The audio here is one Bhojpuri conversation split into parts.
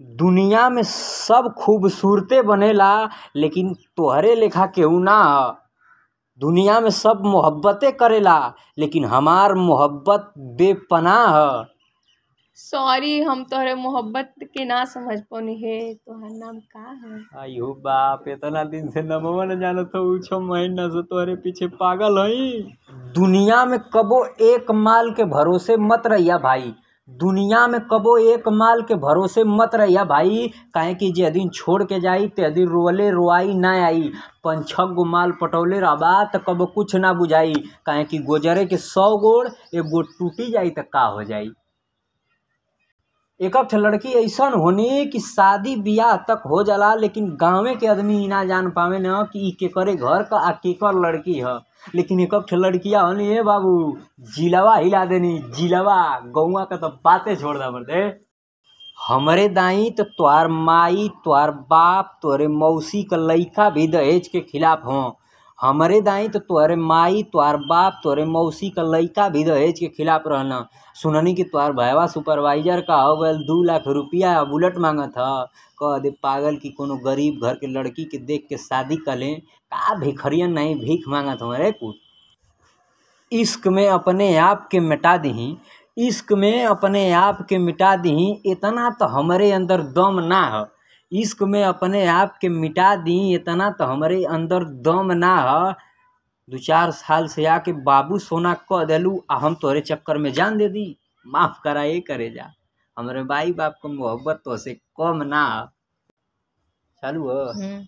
दुनिया में सब खूबसूरते बनेला लेकिन तोहरे लेखा केहू ना ह। दुनिया में सब मोहब्बते करेला लेकिन हमार मोहब्बत बेपनाह ह। सॉरी, हम तोहरे मोहब्बत के ना समझ पौनी। हे, तोहार नाम का ह? आई हो बाप, इतना दिन से नमवा न जानत हऊ, 6 महीना से तोहरे पीछे पागल हई। दुनिया में कबो एक माल के भरोसे मत रहिया भाई, दुनिया में कबो एक माल के भरोसे मत रहिया भाई, काहे कि जे दिन छोड़ के जाई ते दिन रोवले रोआई ना आई। 5-6 गो माल पटौले रहबा त कबो कुछ ना बुझाई, काहे कि गोजरे के 100 गोड़ एक गोड़ टूटी जाई त का हो जाई। एक ठे लड़की ऐसन होनी कि शादी बियाह तक हो जाला लेकिन गांवे के आदमी इ ना जान पावे न कि इ केकरे घर क आ केकर लड़की ह। लेकिन एक ठे लड़किया होनी ए बाबू, जिलवा हिला देनी जिलवा, गौवा के तो बाते छोड़ दा मर्दे। हमरे दाई त तोहार माई, तोहार बाप, तोहरे मौसी क लइका भी दहेज के खिलाफ हों। हमरे दाई त तोहरे माई, तोहार बाप, तोहरे मौसी क लइका भी दहेज के खिलाफ रहना। सुननी कि तोहार भैया सुपरवाइजर का हो गइल 2 लाख रुपया बुलेट मांगत ह। कह दे पागल कि कोनो गरीब घर के लड़की के देख के शादी कर ले, का भिखरियन नहीं भीख मांगत हो रे कुल। इश्क में अपने आप के मिटा दीही, इश्क में अपने आप के मिटा दीही, इतना तो हमरे अंदर दम ना ह। इश्क में अपने आप के मिटा दी, इतना तो हमरे अंदर दम ना ह। 2-4 साल से आके बाबू सोना कह देलू आ हम तोहरे चक्कर में जान दे दी। माफ करा ए करे जा, हमरे माई बाप को मोहब्बत तो से कम ना ह। चालू ह।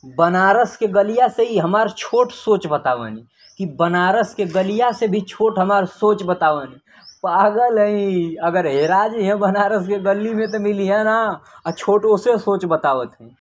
बनारस के गलिया से ही हमार छोट सोच बतावनी कि बनारस के गलिया से भी छोट हमार सोच बतावनी। पागल है, अगर हेरा जी है बनारस के गली में तो मिली है ना, आ छोट ओसे सोच बतावत है।